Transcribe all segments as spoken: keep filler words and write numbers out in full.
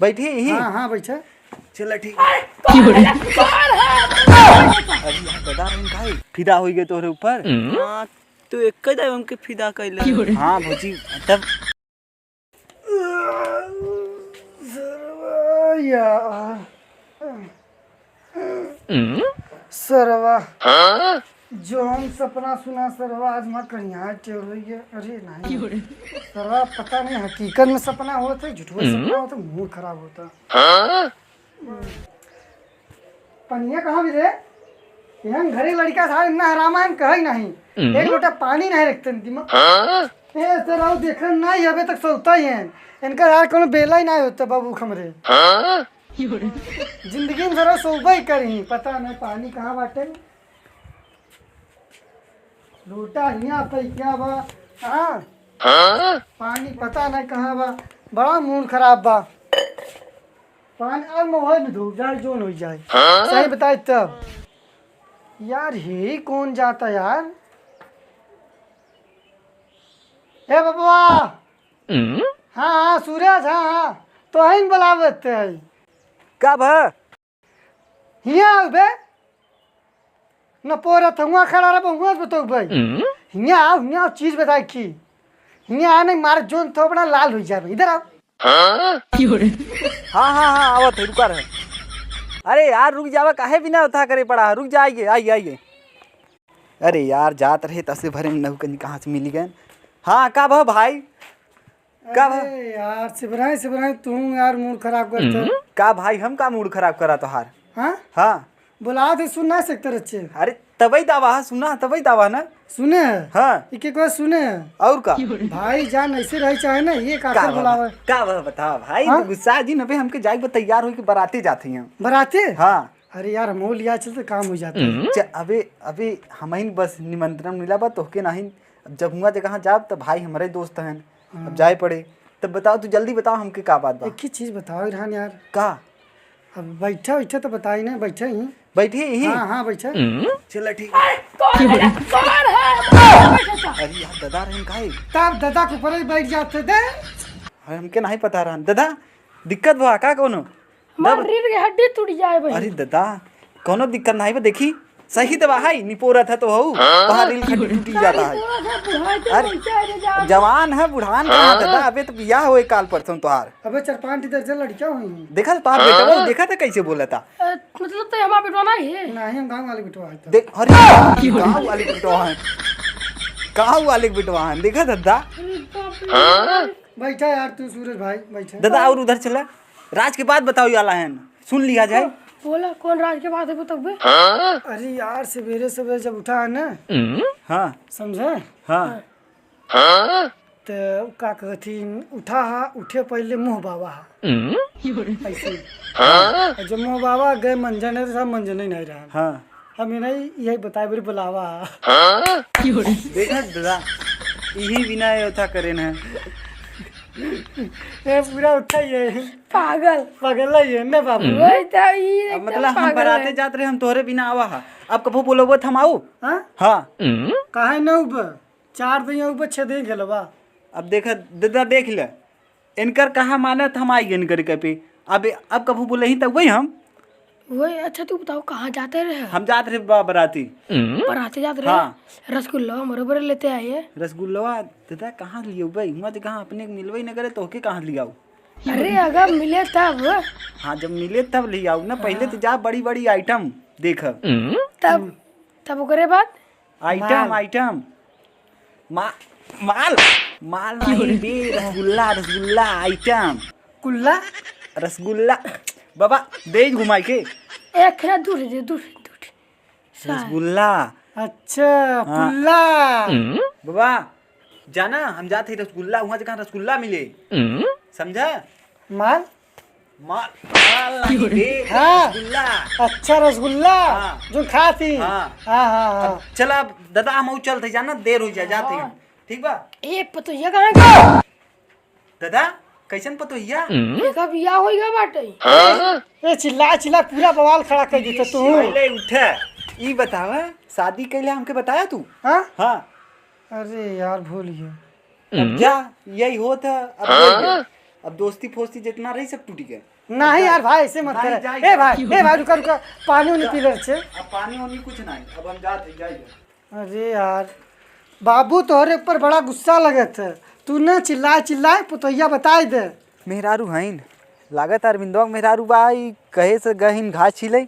बैठी यहीं? हाँ, हाँ, बैठा। चला, ठीक। अरे यार, दादा रहन का है? फिदा होइ गए तोहरे ऊपर। हाँ, तू एक ही दाई हमके फिदा कैले। हाँ भौजी, तब सरवा यार। सरवा। जौन सपना सुना सरवा, आज माँ करिया टेढ़ होइ गया। अरे नहीं। सरवा, पता नहीं हकीकत में सपना होत है, झूठो सपना होत है, मूड खराब होता। पनिया कहाँ भी रे? यहाँ घरे लड़का सारे इतना हरामा है, कहे नहीं। एक लोटा पानी नहीं रखते दिमाग। ए, सरवा देखन नहीं, अबे तक सोता ही है। इनका यार कोनो बेला ही नहीं होता बाबू हमरे। जिंदगी में सरवा सोबे ही करी, पता नहीं पानी कहाँ बाटे। लोटा हियाँ पे क्या बा? हाँ? पानी पता नहीं कहाँ बा। बड़ा मूड खराब बा। पानी और मोबाइल में धूप जाए, जोन हो जाए। सही बताए तब। यार, हे कौन जाता यार? ए बबुआ। हाँ, हाँ, सूरज, हाँ, हाँ। तो हइन बुलावत है। का भा? हियाँ आउ बे। न पोरत हुआ खड़ा रह, हुआ बतौ भाई। हियाँ आउ, हियाँ आउ, चीज बताए की। हियाँ आने मार जोन थोपड़ा लाल हो जाए। इधर आउ। हाँ? हाँ, हाँ, हाँ, आवत है, रुका रहे। अरे यार, रुक जावा, काहे बिना उठा करे पड़ा है? रुक जा, आइए, आइए, आइए। अरे यार, जात रहे तसे भरे में नहु कहीं कहाँ से मिल गए। हाँ, का भा भाई? का भा? अरे यार, सिबराई, सिबराई, तू यार मूड खराब करते। का भाई, हम का मूड खराब करा तोहार? हाँ? हाँ। बोला थे, सुन ना सकते रच्चे। अरे, तबई दावा है, सुना, तबई दावा ना। सुने है? हाँ। इके को सुने है? और का? भाई जान ऐसे रही चाहे ना, ये का का कर भा? बुलावे? का भा, बतावा भाई, हाँ? तू गुस्सा जी नबे, हमके जाए के तैयार होई के बराते जाते हैं। बराते? हाँ। अरे यार, हम लिया चल तो काम हो जाता है। च-, अबे, अबे, हमहिन बस निमंत्रण मिला बा तोहके नाहीं। अब जब हुआ जगह जाब, तब भाई हमरे दोस्त हैं। हाँ। अब जाए पड़े। तब बताओ, तू जल्दी बताओ हमके का बात बा? एक ही चीज बताओ इरहान यार। का? अब बैठा, बैठा तो बताई ना, बैठा ही। बैठे ही? हाँ, हाँ, बैठा। चला, ठीक है। कौन है? कौन है? अरे यार, दादा रहन का है? तब दादा के ऊपर ही बैठ जाते थे। अरे, हमके नहीं पता रहन। दादा, दिक्कत बा का कोनो? हमार दब- रीढ़ के हड्डी टूट जाए भाई। अरे दादा, कोनो दिक्कत नहीं बा, देखी, सही दवा है, निपोरत है तो हऊ, हाँ? तोहार रीढ़ हड्डी टूटी जाता है। निपोरत है, बुढ़ाई तो अरे, कैसे है रे जान? जवान है, बुढ़ान कहाँ हाँ? दादा, अबे तो बियाह होए काल परसों तोहार। अबे चार पांच दर्जन लड़कियां हुई हैं। देखा तो तोहार बेटवा, देखा था कैसे बोला था? अ, मतलब तो हमारा बेटवा नहीं है। नहीं, हम गाँव वाले बेटवा है तो। देख, अरे, गाँव वाले बेटवा है, गाँव वाले बेटवा है, देखा दादा? अरे बाप रे। बैठा यार तू सूरज भाई, बैठा। दादा, और उधर चला, राज के बात बताओ, आला है, सुन लिया जाए। बोला, कौन राज के बात है, बताओ बे। अरे यार, सवेरे सवेरे जब उठा है ना, हाँ। समझे? हाँ। तो का कहती, उठा हा, उठे पहले मुँह बाबा हा। ऐसे। और जब मुँह बाबा गए मंजन है, तो सब मंजन ही नहीं रहा। हाँ। हम इन्हें यही बताए, बोले बुलावा। देखा दादा, यही बिना ये उठा करे ना। ये पूरा उठा ही है। पागल। पागल ही है ना बाबू। वही तो, ये अब एकदम मतलब हम पागल बराते है। जात रहे, हम तोहरे बिना आवा हा। अब कभू बोलबो त हम आऊ? हाँ? हाँ। काहे न उब? चार दिन उब, छह दिन खेलबा। अब देखा, दादा देख ले। इनकर कहा मानत हम आई इनकर के पे। अब, अब कभू बोले ही तब वही हम। वही, अच्छा तू बताओ कहाँ जाते रहे? हम जात रहे बा-, बराती। बराती जात रहे? हाँ। रसगुल्ला हमरो बरे लेते आइए। रसगुल्ला दादा कहाँ लियो भाई? हुआ तो कहाँ अपने को मिलवे ही न करे तो के कहाँ लियाऊ? अरे अगर मिले तब। हाँ जब मिले तब लियाऊ ना, पहले तो जा बड़ी बड़ी आइटम देख। तब, तब ओकरे बाद? आइटम, माल। आइटम। मा-, माल, माल नहीं बे, रसगुल्ला, रसगुल्ला, आइटम। कुल्ला? रसगुल्ला। बाबा, दे घुमाई के। एक खेला दूर दे, दूर, दूर। सा- रसगुल्ला। अच्छा, हाँ। पुल्ला। बाबा, जाना, हम जात ही रसगुल्ला, वहाँ जगह रसगुल्ला मिले। समझा? माल? माल, माल नहीं बे, हाँ। रसगुल्ला। अच्छा, रसगुल्ला। हाँ। जो खाती। हाँ। हाँ, हाँ, हाँ। अब चला, अब दादा, हम चलत ही, जाना, देर हो जाए, जात ही हम। हाँ। ठीक बा? ए, पतोहिया कहाँ गया? दादा, कैसन पतोहिया? एका बियाह होई गया बाटे। ए, चिल्ला, चिल्ला, पूरा बवाल खड़ा कर देते तू। पहले उठे, ई बतावा, शादी कैले हमके बताया तू? हाँ? हाँ। अरे यार, भूल गया। अब जा, यही होत है, अब बोल दे। अब दोस्ती फोस्ती जितना रही, सब टूटी गए। नहीं यार भाई, ऐसे मत नहीं, करे। जाइए। ए भाई, ए भाई, रुका, रुका, पानी उनी पी ले छे। अब पानी उनी कुछ नहीं, अब हम जात है, जाइए। अरे यार, बाबू तोहरे ऊपर बड़ा गुस्सा लगत है, तू न चिल्लाए चिल्लाए पुतोहिया बताई दे। मेहरारू हईन, लागत अरविंदवा के मेहरारू बा, ई कहे से गहिन घास छीले।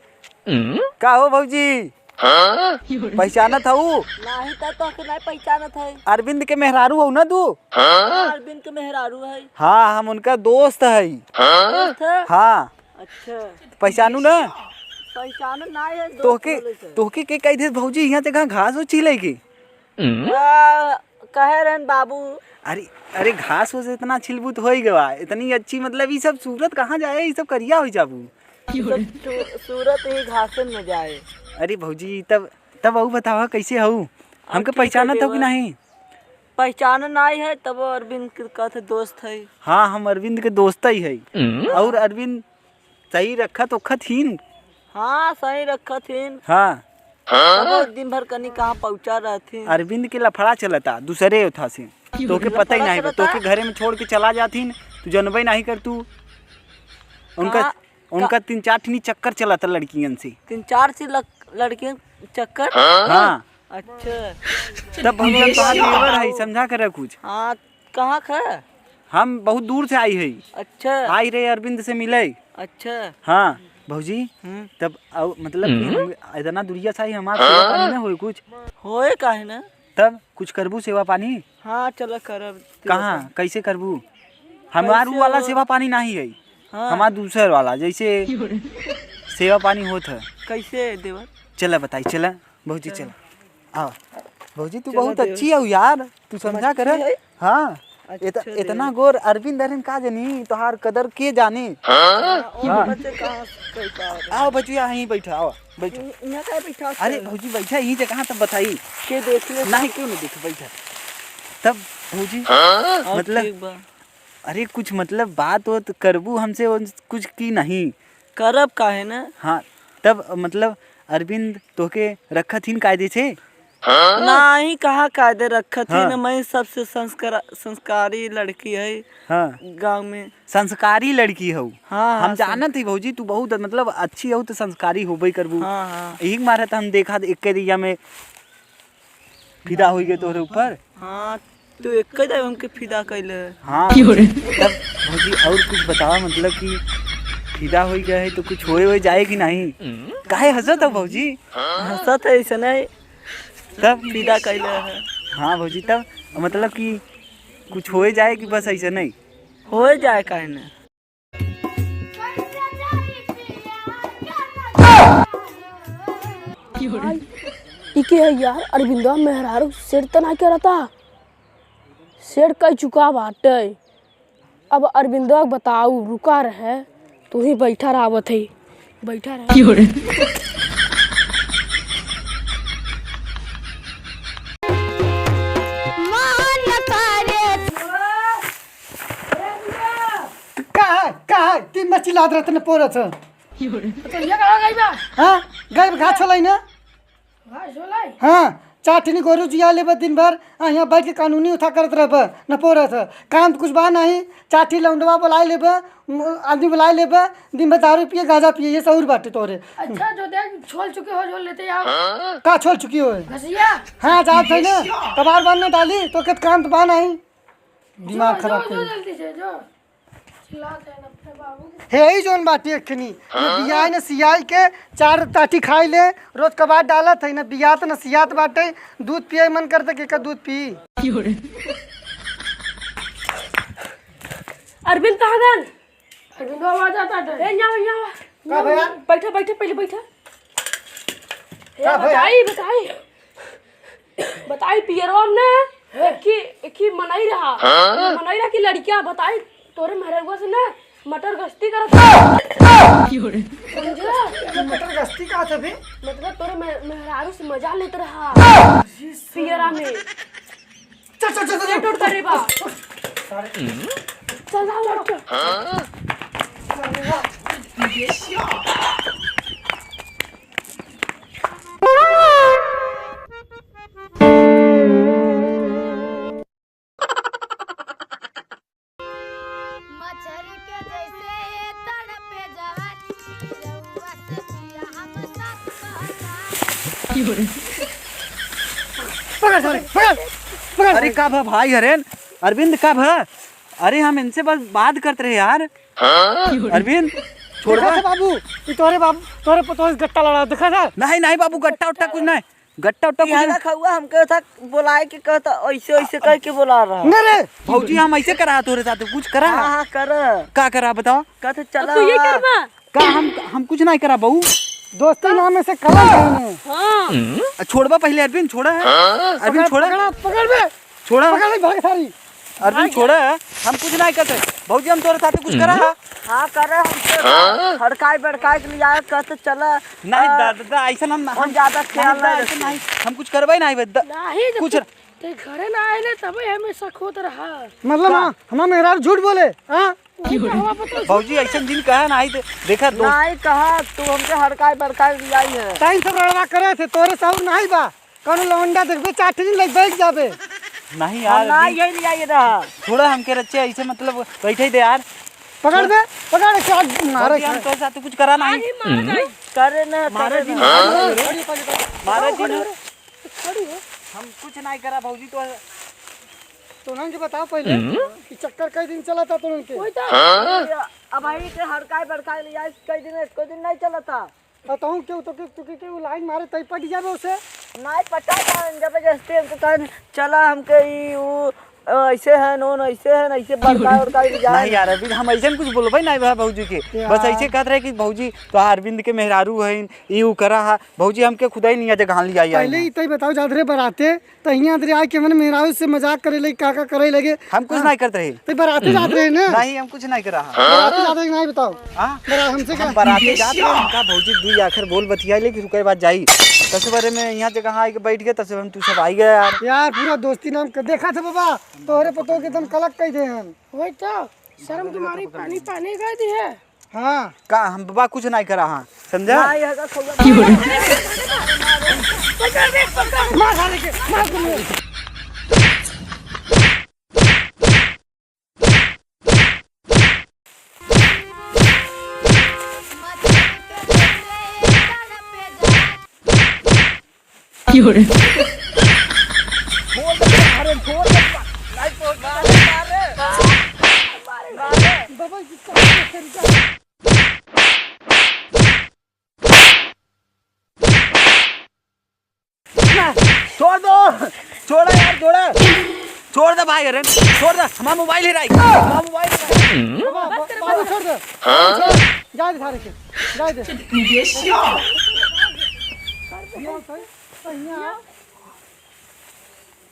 का हो भौजी, पहचानत हऊ? नाही त तोहके नाही पहचानत है। अरविंद के मेहरारू हऊ ना तू? हाँ, अरविंद के मेहरारू है। हाँ, हम उनका दोस्त है। दोस्त है? हाँ। अच्छा। पहचानू ना? पहचानू ना है, दोस्त तोहके, बोले से। तोहके के कह दे भौजी, यहाँ जगह घास हो छीले के? आ, कहे रहन बाबू। अरे, अरे, घास हो से इतना छिलबू तो हो ही गवा, इतनी अच्छी, मतलब, ई सब सूरत कहाँ जाए, ई सब करिया हो जाबू। ई सब सू-, सूरत ही घासन में जाए। अरे भौजी, तब, तब अऊ बतावा, कैसे हऊ? हमके ठीक है पहचानत हो कि देवर। नहीं? पहचान नहीं है, तब अरविंद के कहत है दोस्त है। हाँ, हम अरविंद के दोस्त ही है। हम्म। और अरविंद सही रखत ओखत हीन? हाँ, सही रखत हीन। हाँ। तब दिन भर कनी कहाँ पहुँचा रहथिन। अरविंद के लफड़ा चलता दूसरे ओथा से, तोके पता ही लफड़ा नहीं बा, चलता? तोके घरे में छोड़ के चला जाथिन, तू जनबे नहीं कर तू। उनका, कहाँ? उनका का- तीन चार ठिनी चक्कर चलता लड़कियन से। तीन चार से लक-, लड़कियन चक्कर? हाँ। अच्छा। तब भैया तोहार देवर है, समझा कर कुछ। हाँ, कहाँ का? हम बहुत दूर से आई है। अच्छा। आई रहे अरविंद से मिले। अच्छा। हाँ, भौजी, हम्म। तब अउ-, मतलब कि हम्म। हम इतना दूरिया से आई, हमार सेवा पानी ना होई कुछ? होए काहे ना? तब कुछ करबू सेवा पानी? हाँ, चला करब। कहाँ? कैसे करबू? हमार कैसे उ वाला हो? सेवा पानी नहीं है। हाँ। हमार दूसर वाला, जैसे सेवा पानी होत है। कैसे देवर? चला बताई, चला। भौजी, चल। चला। आओ। भौजी, तू चला बहुत देवर। अच्छी हऊ यार, तू हम समझा अच्छी कर। है? हाँ। अच्छा इत-, देवर। इतना गोर अरविंद, अरविंद का जानी, तोहार कदर के जानी? हाँ, हाँ। उनका से कहाँ से कह पाओगे? आओ बचुआ, यहीं बैठा, आओ, बैठा। इ-, यहाँ काहे बैठा अरे होते? भौजी, बैठा यहीं जगह, तब बताई। के देख ले? नहीं, क्यों नहीं देख, बैठा। तब भौजी, हाँ? और मतलब, ठीक बा। अरे कुछ मतलब बात होत करबू हमसे, वो कुछ की नहीं? करब काहे ना? हाँ, तब मतलब अरविंद तोहके रखत हीन कायदे से? हाँ? नाही, कहाँ कायदे रखत हाँ। हीन, मैं सबसे संस्कार-, संस्कारी लड़की है हाँ। गाँव में। संस्कारी लड़की हऊ। हाँ, हम हाँ, जानत ही भौजी, तू बहुत मतलब अच्छी हऊ, तो संस्कारी होबे करबू। हाँ, हाँ। यही मारे तो हम देखा एक एरिया में फिदा होई गए तोहरे ऊपर। हाँ, तू एक ही दाई हमके फिदा कैले है। हाँ, क्यों रे? तब भौजी और कुछ बतावा, मतलब कि फिदा होई गए है तो कुछ होए होए जाए कि नहीं? काहे हंसत हो भौजी? हंसत है ऐसे नहीं। तब फिदा कैले है। हाँ भौजी, तब मतलब कि कुछ होए जाए कि बस ऐसे नहीं? होए जाए काहे ना? भाई, ई के है यार? अरविंदवा मेहरारू सेठ त ना करता, सेठ कह चुका बाटे। अब अरविंदवा के बताऊ, रुका रहे, तू ही बैठा रह, आवत है, बैठा रहे। क्यों रे? का है, का है? दिन भर चिल्लात रहत न पोरत है। तो ये कहाँ गई बा? हाँ, गई घास छोलाई ना। घास छोलाई? हाँ, चार ठिनी गोरू जिया लेबे दिन भर, आ यहाँ बैठ के कानूनी उठा करत रहबे, न पोरत है। काम तो कुछ बा नहीं, चार ठी लौंडवा बुलाए लेबे, म-, आदमी बुलाए लेबे, दिन भर दारू पिए, गांजा पिए, ये सहूर बाटे तोरे। अच्छा, जो देख, छोल चुके हो, जो लेते आओ। का छोल चुकी हो? घसिया। हाँ, जात है ना, कबार बांधने डाली, तो के काम तो बा नहीं। दिमाग जो, खराब जो, कर जो, दे। जल्दी से, जो। चिल्लात है ना अपने बाबू के। हे, ई जोन बाटी अखनी, ये बियाह न सियाई के चार ताटी खाई ले, रोज कबार डालत है ना, बियात न सियात बाटे, दूध पिए मन करता कि का दूध पी। अरविंद कहाँ गन? अरविंद आवाज आता है। ए, यहाँ, यहाँ। का भैया? बैठा, बैठा, पहले बैठा। ए, का भैया? बताई, बताई। बताई पियरवा में ना, एक ही, एक ही मनई रहा। हाँ? मनई रहा कि लड़किया बताई, तोरे मेहररुआ से ना मटर गश्ती करत रहा। समझला? मटर गश्ती का था बे? मतलब तोरे मेह-, मेहरारू से मजा लेत रहा। पियरा में। चल, चल, चल, चल। पेट उठ करे बा। चल, चल, चल, चल। पकड़ सारे, पकड़, पकड़। अरे का भा भाई हरेन, अरविंद का भा? अरे हम इनसे बस बात करत रहे यार। अरविंद, छोड़ देखा दे। था बाबू, ई तोहरे बाबू, तोहरे पतोह से गट्टा लड़ा, देखा था? नहीं, नहीं बाबू, गट्टा उट्टा कुछ नहीं, गट्टा उट्टा कुछ यार नहीं। खौआ हमके था बोलाए के कहता, ऐसे, ऐसे कह के बोला रहा। नहीं रे। भौजी, हम ऐसे करा तोरे साथ, कुछ करा? हाँ, हाँ, कर। का करा बताओ? कहते चला तू ये हवा। करबा? का हम, हम कुछ नहीं करा बहू। दोस्ती नाम से कलंक है इन्हें। हाँ। आ, छोड़बा पहले अरविंद, छोड़ा है। अरविंद, पकड़, छोड़ा। पकड़ा, पकड़ बे। छोड़ा। पकड़ ले, भाग सारी। अरविंद, छोड़ा है। हम कुछ नहीं करते। भौजी, हम तोरे साथे कुछ करा है। हाँ, करा हम तो हड़काई बड़काई के लिए आया, कहते चला। नहीं, आ, दादा, ऐसा हम, हम ज्यादा ख्याल नहीं, नहीं ऐसा रखते। नहीं। हम कुछ करबे नहीं, बे, द-, नहीं, जब कुछ तक ते घरे ना आए ले, तबे हमें शक होत रहा। मतलब, का? हाँ, हमार मेहरारू झूठ बोले, हाँ? वही तो हवा पता भौजी, ऐसन दिन कहा ना आई दे-, देखा दो। नहीं कहा, तू हमके हड़काई बड़काई लियाई है। टाइम से रड़वा करे थे, तोरे साउर नहीं बा। कौनो लवंडा देखबे, चार ठिन लग बैठ जाबे। नहीं हम यार, ना अभी यही लियाई रहा। थोड़ा हमके रच्चे ऐसे मतलब बैठे दे यार। पकड़ दे, पकड़ के आज मारे भौजी, हम तोरे साथ कुछ करा नहीं। आज ही मारा जाए। करे ना, मारे करे दिन ना। मारे दिन। खड़ी हो। हम कुछ नहीं करा भौजी, तो तोहन के बताओ पहले हम्म? कि चक्कर कई दिन चला था तोहन के? वही तो। हाँ? अब भाई के हड़काए बड़काए ले जाए, कई दिन, एको दिन नहीं चला था। और तहूँ क्यों तो के, तो के, के वो लाइन मारे तई पट जाबे उसे? नहीं पटा था, जबरदस्ती हमके कहन, चला हमके ई ऊ, अ, ऐसे है नोन, ऐसे है ना, ऐसे बड़काए बड़काए ले जाए। नहीं यार, अभी हम ऐसे कुछ बोलबे नहीं बा भौजी के। यार। बस ऐसे कहत रहे कि भौजी तो अरविंद के मेहरारू है, ई ऊ करा हा, भौजी हमके खुदाई नहीं आ जगह लिया आई पहले ना। ही तई बताओ, जात रहे बराते, त हियाँ अंदर आके हमने मेहरारू से मजाक करे लगी, का का करे लगे। हम कुछ हाँ। नहीं करत रहे। तई बराते जात रहे ना? नहीं, हम कुछ नहीं करा। बराते जात रहे कि नहीं बताओ? हाँ? बरा-, हमसे हम का? बराते जात रहे, हम का भौजी दुई आखिर बोल बतिया ले कि रुके बात जाई। तसुबरे में यहाँ जगह आके बैठ गए, तसुबरे में तू सब आई गए यार। यार पूरा दोस्ती नाम के देखा था बाबा, तोहरे पतोह के एकदम कलक कई दे हम। वही तो, शर्म के मारी पानी पानी कर दी है। हाँ। का हम बबा कुछ नहीं करा हाँ, समझा? ना, ये का खौआ। मार साले के, मार साले के। की हो रे? छोड़ दे, अरे छोड़ दे, नहीं छोड़, मारे, मारे, मारे, मारे। बाबा, इसका छोड़ दो, छोड़ा यार, छोड़ा। छोड़ दे भाई, अरे छोड़ दे, हमारा मोबाइल हेराई, हमारा मोबाइल हेराई। बाबू, बाबू, छोड़ दे। हाँ? जा दे सारे के, जा दे।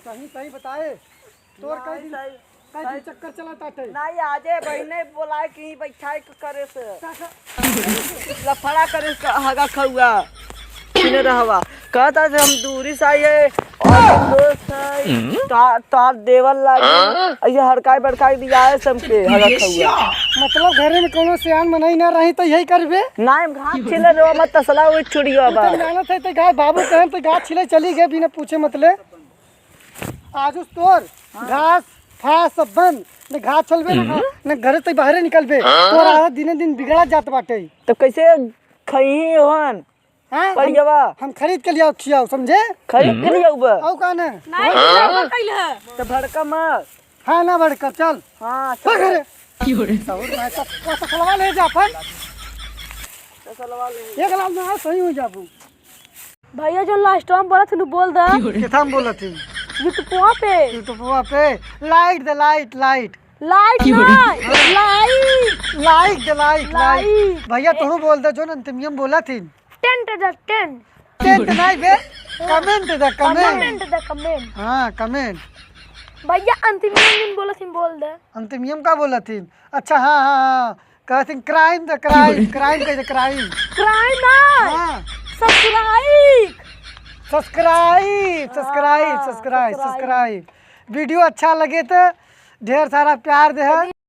सही, सही बताए। तोर कई दिन, कई दिन चक्कर चला ताटे। नहीं, आजे बहिने बोलाए कि बैठाए के करे से। लफड़ा करे से हगा खौआ। सुने रहवा। कहता से हम दूरी से आइए और हम दोस्त है। ता-, तार देवल लागे। ऐसे हड़काई बड़काई दिया है सबके हगा खौआ। मतलब घरे में कोनो सियान मनई ना रही तो यही करबे? नहीं, हम घास छीले रहो, मत तसला हुई छुड़ियो बा। जानत है तो गाय बाबू कहन तो घास छीले चली गए बिना पूछे मतले। आजुस तोर हाँ। घास फास सब बंद, न घास चलबे, न घा-, न घरे से बाहरे निकलबे। हाँ। तोर आदत दिने दिन बिगड़ा जात बाटे। तो कैसे खइही ओहन? हाँ, हम, हम खरीद के लियाओ, खियाओ, समझे? खरीद के लियाओ बा। औ का ना? नहीं, हाँ। खियाओ बा कइल है। तो भड़का मत। हाँ, ना भड़का, चल। हाँ, चल। चल घरे। की हो रे? सहूर ना, तो, तो सलवा ले जा अपन। तो सलवा ले। एक लाख में सही हो जाबू। भैया, जो last में बोलत हन, बोल द। केथा में बोलत हन? YouTube पे। YouTube पे। Like दे, like, like। Like ना, like। Like दे, like, like। Like। भैया, तोहू बोल दे, जो अंतिमिया में बोलत हन। Tent दे, tent। Tent नहीं बे, comment दे, comment। Comment दे, comment। हाँ, comment। भैया, अंतिमिया में बोलत हन, बोल दे। अंतिमिया में का बोलत हन? अच्छा, हाँ, हाँ, हाँ। कहत हन crime द crime, crime कह दे crime। Crime ना। हाँ। Subscribe। Subscribe, subscribe, हाँ, subscribe, subscribe। Video अच्छा लगे तो ढेर सारा प्यार दे।